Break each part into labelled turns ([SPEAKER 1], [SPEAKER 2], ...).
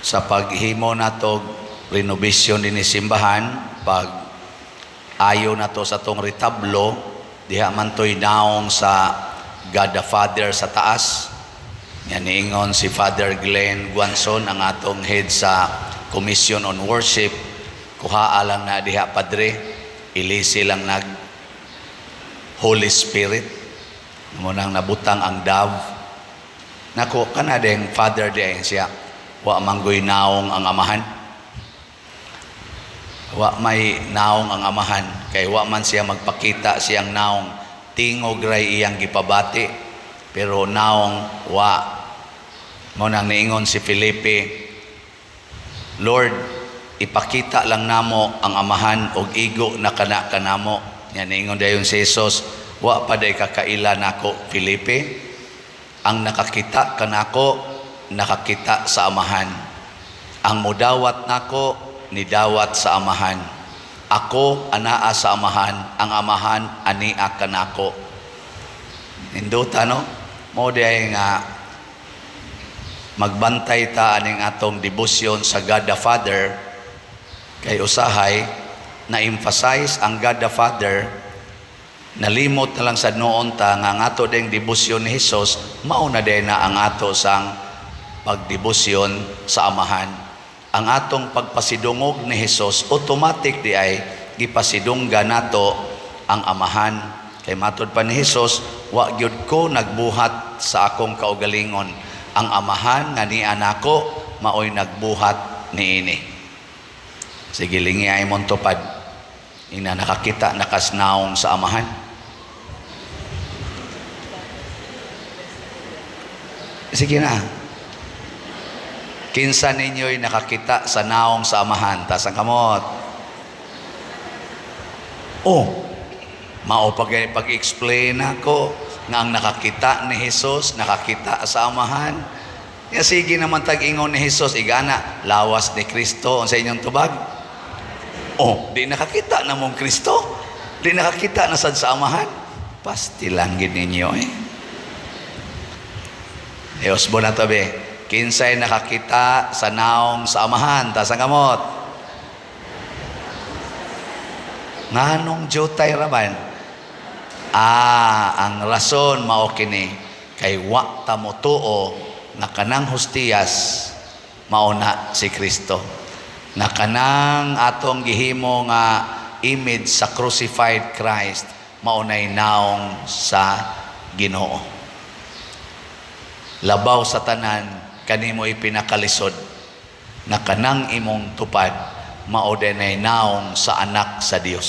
[SPEAKER 1] Sa paghimo nato renovation dinhi simbahan, pag ayo nato sa tong retablo, diha man to'y naong sa God the Father sa taas. Yan, niingon si Father Glenn Guanzon, ang atong head sa Commission on Worship, "Kuhaa lang na diha, Padre, ilisi lang nag Holy Spirit." Mao nang nabutang ang dove. Nako, kana ding Father di siya, wa manggoy naong ang Amahan. Wa may naong ang Amahan kay wa man siya magpakita siyang naong, tingog ray iyang gipabati, pero naong wa. Mao nang niingon si Felipe, "Lord, ipakita lang namo ang Amahan og igo na kana kanamo." Yan, niingon dayon si Jesus, "Wa pa day kakaila nako, Felipe? Ang nakakita kanako, nakakita sa Amahan. Ang mudawat nako, nidawat sa Amahan. Ako anaa sa Amahan, ang Amahan ania kanako." Nindota, no? Mao diay nga magbantay ta aning atong debosyon sa God the Father kay usahay na emphasize ang God the Father, nalimot na lang sa noon ta nga ang ato ding debosyon ni Jesus mao na din na ang ato sang pagdebosyon sa Amahan. Ang atong pagpasidungog ni Jesus, automatic di ay gipasidungga nato ang Amahan kay matod pa ni Jesus, "Wa gyud ko nagbuhat sa akong kaugalingon. Ang Amahan nga niya nako maoy nagbuhat niini." Sige, lingi ay mong tupad. Ina, nakakita nakasnaong sa Amahan? Sige na. Kinsa ninyo'y nakakita sa naong sa Amahan? Taas ang kamot. Oh, mao pag pag-explain ako nga ang nakakita ni Jesus, nakakita sa Amahan. Ya, sige naman tag-ingon ni Jesus, igana, lawas ni Kristo, unsa inyong tubag? Oh, di nakakita na mong Kristo. Di nakakita na sad sa Amahan. Pasti lang gid ninyo eh. Dios bo na to be. Kinsay nakakita sa naong sa Amahan? Taas ang kamot. Nganong jutay raman? Ah, ang rason mao kini kay wa ta motuo nga kanang hustiyas mao na si Kristo. Nga kanang atong gihimo nga image sa crucified Christ mao nay naong sa Ginoo. Labaw sa tanan, kanimo ipinakalisod nga kanang imong tupad mao dinay naong sa anak sa Dios.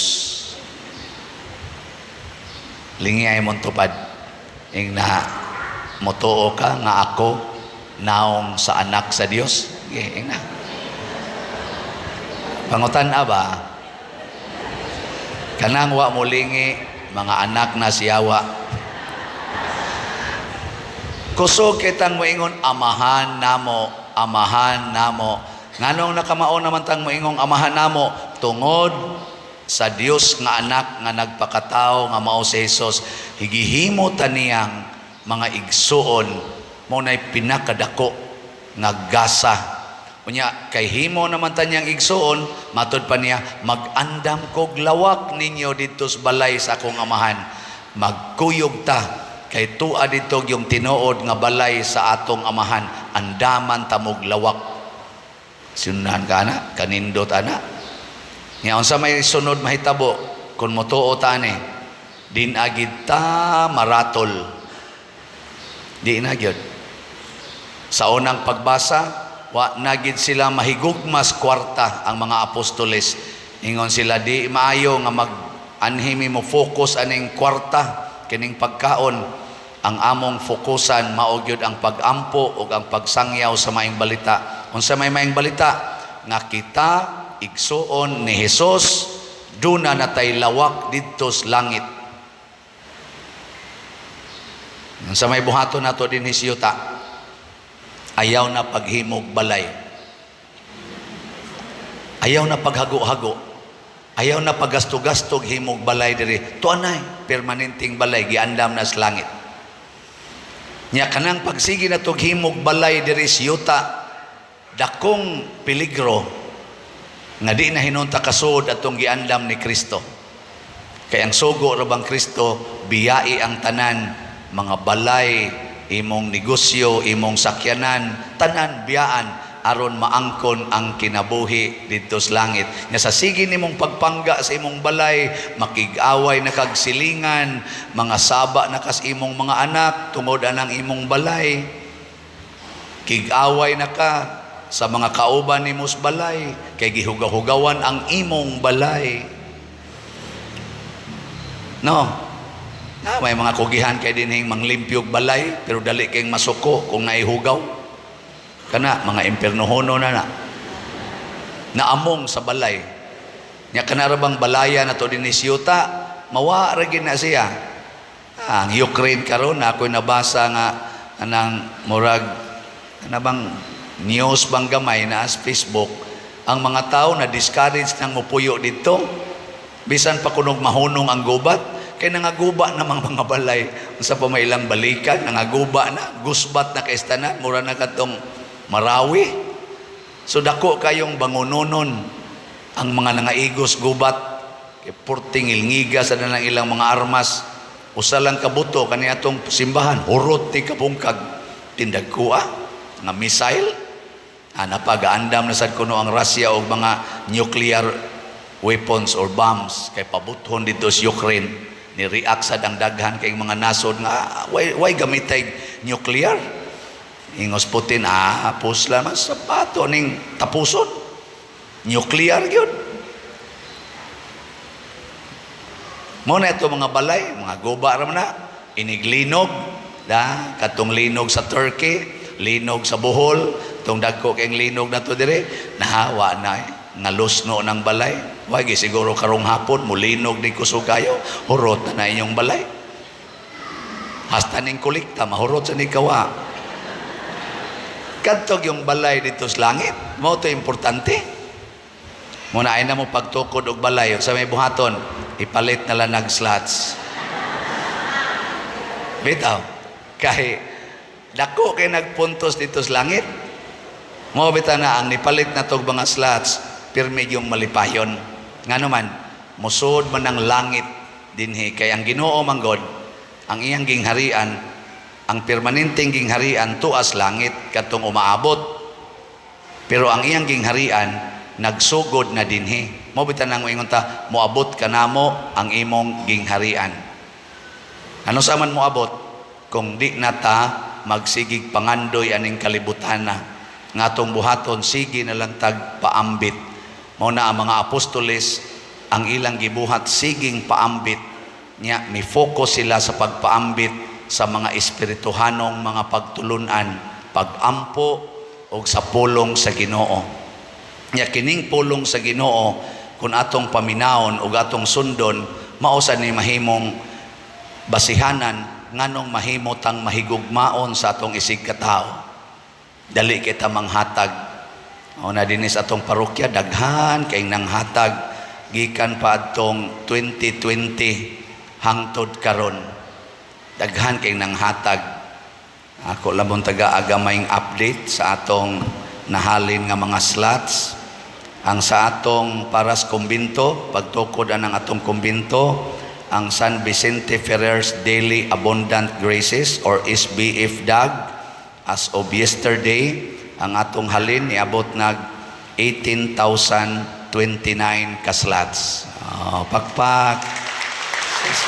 [SPEAKER 1] Lingi ay mong tupad. Ing na motuo ka nga ako naong sa anak sa Dios? Sige, ing na. Pangutan ba? Kanang wa mo lingi, mga anak na siyawa. Kusog kitang moingon, "Amahan namo, Amahan namo." Nganong nakamao naman tang moingong Amahan namo? Tungod sa Dios nga anak nga nagpakatao nga mao si Jesus, higihimo ta niyang mga igsuon. Mao nay pinakadako nga gasa. Unya kay himo naman ta niyang igsuon, matud pa niya, "Mag-andam kog lawak ninyo didto sa balay sa akong Amahan." Magkuyog ta kay tua didto yung tinuod nga balay sa atong Amahan, andaman ta mog lawak. Sinunahan ka ana, kanindot ana. Nga unsa may sunod mahitabo kung motuo ta ani? Di na gid ta maratol. Di na gyud. Sa unang pagbasa, wa na gid sila mahigugmas kwarta ang mga apostoles. Ingon sila, "Di maayo nga mag anhimi mo focus aning kwarta kining pagkaon. Ang among fokusan mao gyud ang pag-ampo ug ang pagsangyaw sa maayong balita." Unsa may maayong balita? Nga kita igsuon ni Jesus, duna natay lawak didto sa langit. Sa may buhaton nato dinhi sa yuta, ayaw na paghimog balay. Ayaw na paghago-hago. Ayaw na paggasto-gasto himog balay diri. Tuanay permanenteng balay giandam na sa langit. Nya kanang pagsige na tog himog balay diri sa yuta, Dakong peligro nga di na hinuon ta kasuod atong giandam ni Kristo. Kay ang sugo ra bang Kristo, biyai ang tanan, mga balay, imong negosyo, imong sakyanan, tanan biyaan aron maangkon ang kinabuhi didto sa langit. Nga sa sige nimong pagpangga sa imong balay, makig-away na kag silingan, mga saba na kas imong mga anak tungod anang imong balay. Kig-away na ka sa mga kauban nimo sa balay kay gihugaw-hugawan ang imong balay. No. Na may mga kugihan kay dinhing manglimpyog balay pero dali kayong masuko kung naihugaw. Kana mga impernohono na na. Naamong sa balay. Nya kana ra bang balaya na to dinhi siyuta, mawa ra gid na siya. Ah, ang Ukraine karon na ako'y nabasa nga anang murag ana bang news bang gamay na sa Facebook, ang mga tao na discourage nang mupuyo didto bisan pa kunog mahunong ang gubat kay nangaguba namang mga balay, unsa pa may ilang balikan, nangaguba na, gusbat na kay tanan, mura na katong Marawi. So dako kayong bangunonon ang mga nangaigos gubat kay purting ilngiga sa nang ilang mga armas. Usa lang kabuto kani atong simbahan, hurot ti kabungkag, tindag kuha nga missile. Ana pa gaandam na sad kuno ang Russia og mga nuclear weapons or bombs kay pabuthon dito sa Ukraine. Ni react sad ang daghan kay mga nasod nga why gamitay nuclear. Ingos Putin, pusla man sa pato ning tapuson, nuclear gyud. Mo na ito mga balay, mga guba ra man na, iniglinog da katong linog sa Turkey, linog sa Bohol, tong dagko kay linog na to dire, nahawa na nga lusno ng balay. Wagi siguro karong hapon mulinog ni kusog kayo, hurot na na inyong balay. Hasta ning kolekta mahurot sa ni kawa. Kadtog yung balay dito sa langit, mao to importante. Muna ay na mo pagtukod og balay sa may buhaton, ipalit na lang nag slots. Bitaw, kay dako kay nagpuntos dito sa langit. Mao bitaw na ang nipalit na tog mga slots, pirmi yung malipayon. Ngano man, musod man ang langit dinhi kay ang Ginoo man God, ang iyang gingharian, ang permanenteng gingharian tuas langit katong umaabot. Pero ang iyang gingharian nagsugod na dinhi. Mao bitaw nang moingon ta, moabot kanamo ang imong gingharian. Ano sa man moabot kung di na ta magsigig pangandoy aning kalibutan na nga atong buhaton sige na lang tag paambit. Mao na ang mga apostoles ang ilang gibuhat siging paambit nya, mi focus sila sa pagpaambit sa mga espirituhanong mga pagtulunan, pagampo og sa pulong sa Ginoo. Nya kining pulong sa Ginoo kun atong paminawon ug atong sundon, mao sa ni mahimong basihanan nganong mahimo tang mahigugmaon sa atong isig katao. Dali kita manghatag. O na dinhi sa atong parokya daghan kay nanghatag gikan pa adtong 2020 hangtod karon. Daghan kay nanghatag. Ako lamang taga agamayng update sa atong nahalin nga mga slots. Ang sa atong paras kumbinto, pagtukod anang atong kumbinto, ang San Vicente Ferrer's Daily Abundant Graces or SBF DAG, as of yesterday, ang atong halin niabot nag 18,029 ka slots. Oh, pakpak.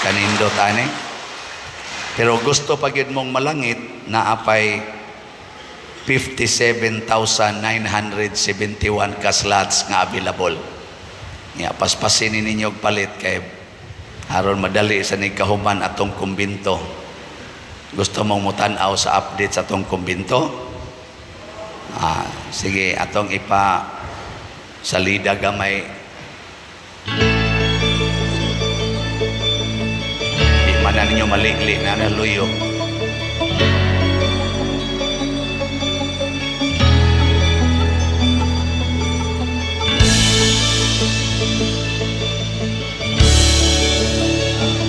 [SPEAKER 1] Kanindot ani. Pero gusto pa gyud mong malangit, naapay 57,971 ka slots nga available. Nga paspasin ninyo og palit kay aron madali sa ni kahuman atong kumbinto. Gusto mong mutan-aw sa update sa atong kumbinto? Sige, atong ipa salida gamay. Di man na ninyo maligli na naluyo.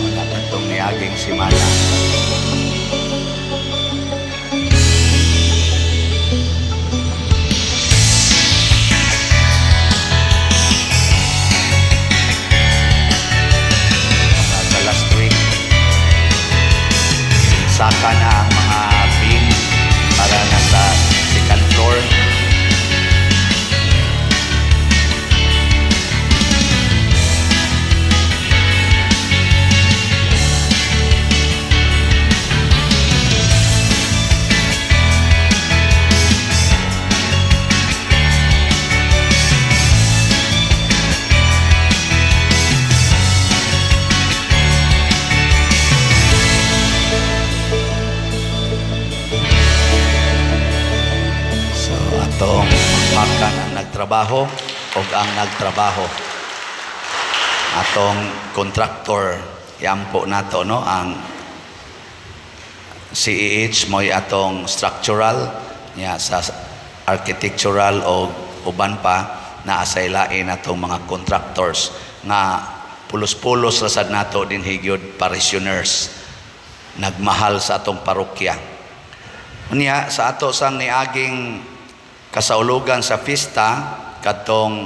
[SPEAKER 1] Wala katong niaging simana. Gipaka na ang mga bin para na sa second floor. So atong pakan ang nagtrabaho o ang nagtrabaho. Atong contractor, yampo nato, no, ang CEH mo'y atong structural niya, sa architectural o uban pa naa sa ilain atong mga contractors nga pulos-pulos ra sad nato din higyod parishioners nagmahal sa atong parokya. Unya sa ato sang niaging kasaulugan sa fiesta, kadtong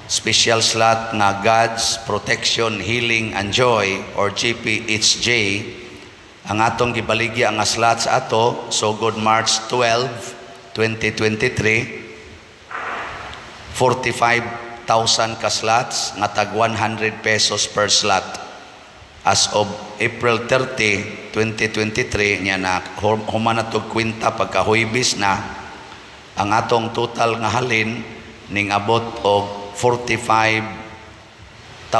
[SPEAKER 1] special slot nga God's Protection, Healing and Joy or GPHJ, ang atong gibaligya nga slot sa ato sugod March 12, 2023, 45,000 ka slots nga tag 100 pesos per slot. As of April 30, 2023 niya na human na tog kwenta pagka Huwebes na, ang atong total nga halin ning abot og 45,742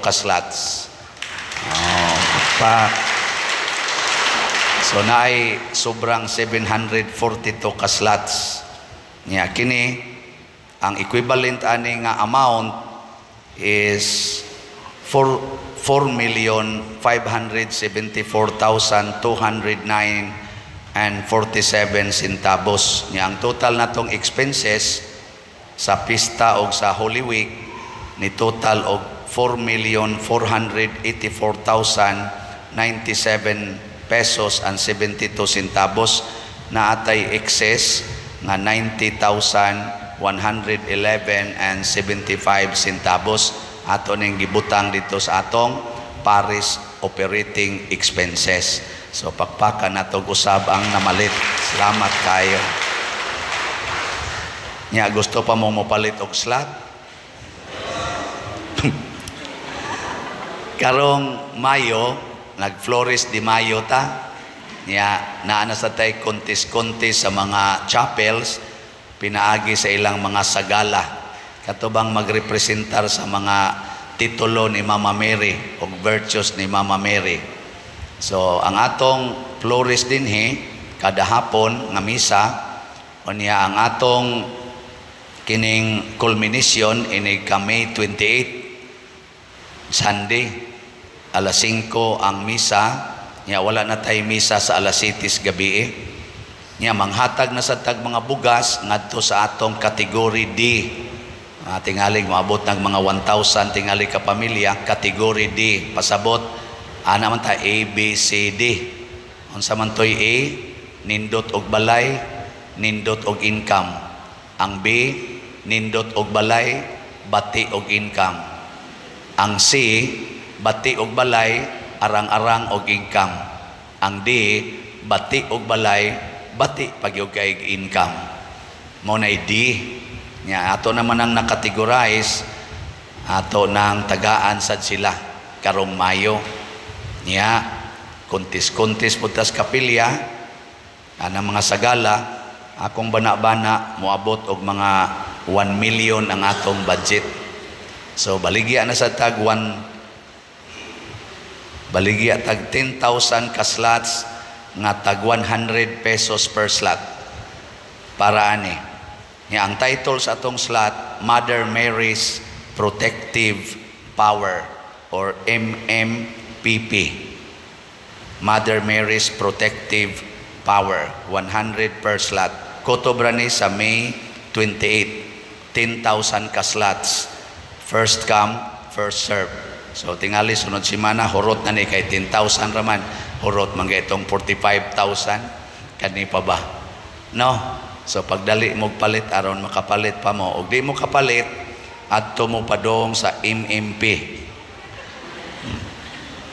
[SPEAKER 1] ka slots. Oh, pa. So naay sobrang 742 ka slots. Nya kini ang equivalent ani nga amount is 4,574,209 and 47 centavos. Nya ang total natong expenses sa pista og sa Holy Week ni total og 4,484,097 pesos and 72 centavos, na atay excess nga 90,111 and 75 centavos, ato ning gibutang dito sa atong parish operating expenses. So pakpakan nato usab ang namalit. Salamat kayo. Nya gusto pa mo mopalit og slot? Karong Mayo, nag-Flores de Mayo ta. Nya naa na sa tay kontis-kontis sa mga chapels pinaagi sa ilang mga sagala. Katubang magrepresentar sa mga titulo ni Mama Mary o virtues ni Mama Mary. So ang atong Flores dinhi kada hapon nga misa, unya ang atong kining culmination inig ka May 28, Sunday, alas 5 ang misa. Nya wala na tay misa sa alas 7 gabi eh. Nya manghatag na sa tag mga bugas ngadto sa atong kategory D. Tingalig moabot nag mga 1,000 tingali ka pamilya, kategory D. Pasabot ana man ta A, B, C, D. Unsa man toy A? Nindot og balay, nindot og income. Ang B, nindot og balay, bati og income. Ang C, bati og balay, arang-arang og income. Ang D, bati og balay, bati pagyud kay income. Mo na D. Nya ato naman ang nakategorize, ato nang tagaan sad sila karong Mayo. Nya kontis-kontis pud tas kapilya anang mga sagala, akong bana-bana moabot og mga 1 million ang atong budget. So baligya na sa tag 1, baligya tag 10,000 ka slots nga tag 100 pesos per slot para ani. Nga ang title sa atong slot, Mother Mary's Protective Power or MMPP. Mother Mary's Protective Power, 100 per slot. Kotobra ni sa May 28, 10,000 ka slots. First come, first serve. So tingali sunod semana hurot na ni kay 10,000 raman. Hurot man itong 45,000 kani pa ba? No. So pagdali mo palit aron makapalit pa mo. Og di mo kapalit, adto mo padong sa MMP.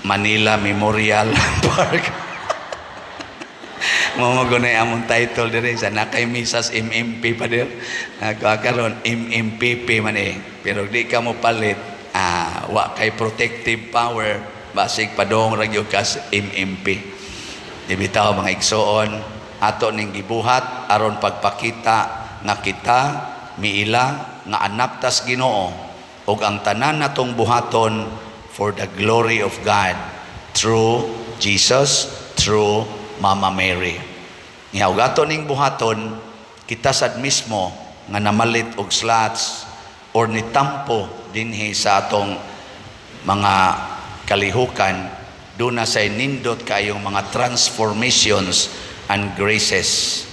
[SPEAKER 1] Manila Memorial Park. Mao man gud among title diri sa nakay misas MMP pa dir. Karon MMPP man eh. Pero di ka mo palit, wa kay protective power, basig padong ra gyud kas MMP. Di bitaw, mga igsoon, ato ning gibuhat aron pagpakita nga kita miila nga anak tas Ginoo ug ang tanan natong buhaton for the glory of God through Jesus, through Mama Mary. Nga ug ato ning buhaton, kita sad mismo nga namalit og slots or nitampo dinhi sa atong mga kalihukan, duna say nindot kayong mga transformations and graces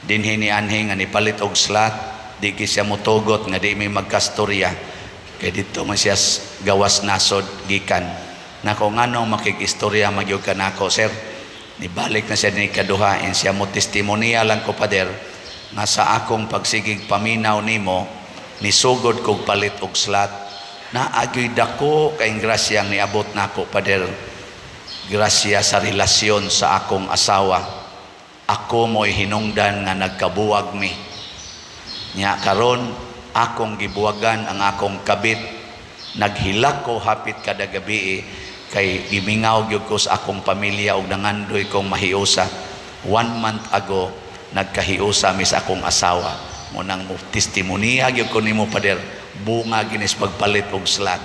[SPEAKER 1] dinhi ni anhi nga nipalit og slot. Di gyud siya motugot nga di may magkastorya kay dito man siya gawas nasod gikan. Nako, nganong makig-istorya magyud ka nako, sir? Nibalik na siya ni kaduha and siya mo testimoniya lang ko, "Pader, nga sa akong pagsigig paminaw nimo, nisugod kog palit og slot. Naagyoy dako kay grasyang niabot nako, pader. Grasya sa relasyon sa akong asawa. Ako mo'y hinungdan nga nagkabuwag mi. Nya karon akong gibuwagan ang akong kabit. Naghilak ko hapit kada gabi kay gimingaw gyud ko sa akong pamilya ug nangandoy kong mahiusa. One month ago, nagkahiusa mi sa akong asawa. Mao nang mo testimoniya gyud ko nimo, pader, bunga ginis pagpalit og slot."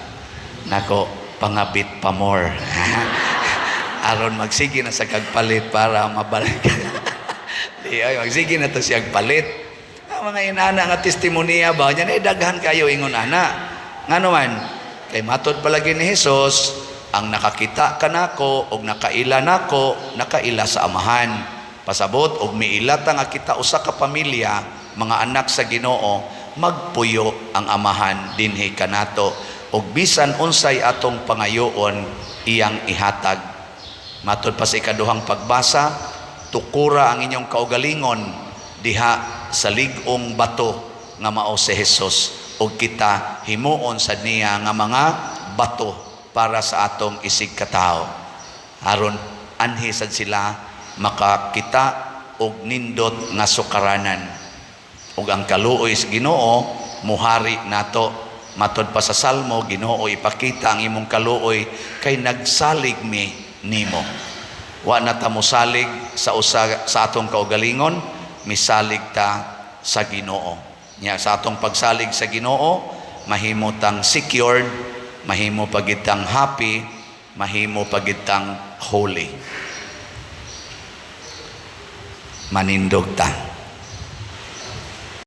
[SPEAKER 1] Nako, pangabit pa more. Aron magsige na sa kagpalit para mabalik. Di ay magsige na to siyang palit. Ang mga inana nga testimonya ba nya, eh, daghan kayo ingon ana. Ngano man kay matod palagi ni Jesus, ang nakakita kanako og nakaila nako, nakaila sa Amahan. Pasabot og miila ta nga kita usa ka pamilya, mga anak sa Ginoo, magpuyo ang Amahan dinhi kanato ug bisan unsay atong pangayoon, iyang ihatag. Matod pa sa ikaduhang pagbasa, tukura ang inyong kaugalingon diha sa lig-ong bato nga mao si Jesus ug kita himuon sa niya nga mga bato para sa atong isig katawo. Aron anhi sad sila makakita og nindot nga sukaranan. Ug ang kaluoy sa Ginoo muhari nato. Matod pa sa Salmo, "Ginoo, ipakita ang imong kaluoy kay nagsalig mi nimo." Wa na ta mosalig sa usa sa atong kaugalingon, misalig ta sa Ginoo. Nya sa atong pagsalig sa Ginoo, mahimo tang secured, mahimo pa gyud tang happy, mahimo pa gyud tang holy. Manindog ta.